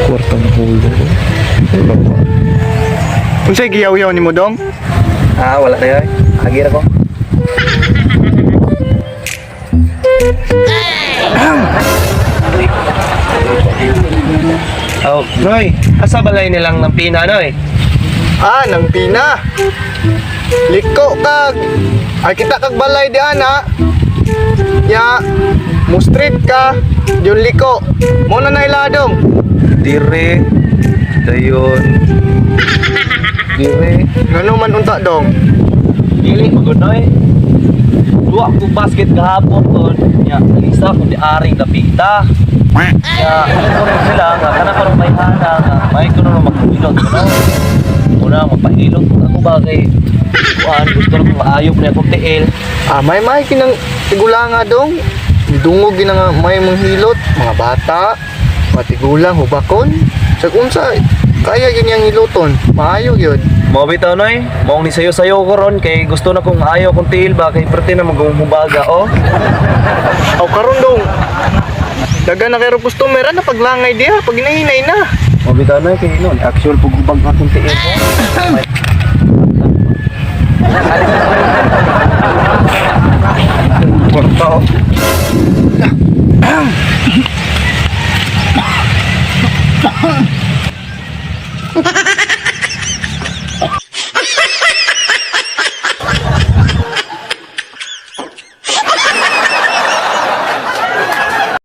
Kwarta na hulo. Wala ba? Unsay giyaw-yaw nimo, dong? Ah, wala na yun. Agir ako. Oh, Noy, asa balay nilang ng pina, Noy? Ah, nang pina. Liko kag. Ay kita kag balay di ana. Ya, mo street ka, yun liko. Mo na nailadong. Dire, dayon, dire. Ngano man unta, dong? Dili, magod, Noy. Duwa ko basket kahapon kon. Nya, isa ko di aring dapita. Nya, ko sila nga kana karon may hana nga may kuno makahilot ko no. Una mapahilot ako ba kay kuan gusto ko maayop na akong tiil. Ah, may may kinang tigulanga, dong. Dungog gina nga may manghilot, mga bata, matigulang, hubakon. Sa unsa kaya yun yang hiloton, maayo yun. Mao bitaw, Noy, maong ni sayo-sayo ko ron kay gusto na kong maayo akong tiil ba kay perti na maghubaga oh. Aw karon, dong. Daga na kay customer na paglangay diha, pag hinahinay na. Mao bitaw, Noy, kay noon actual paghubag akong tiil ko. Kwarta oh.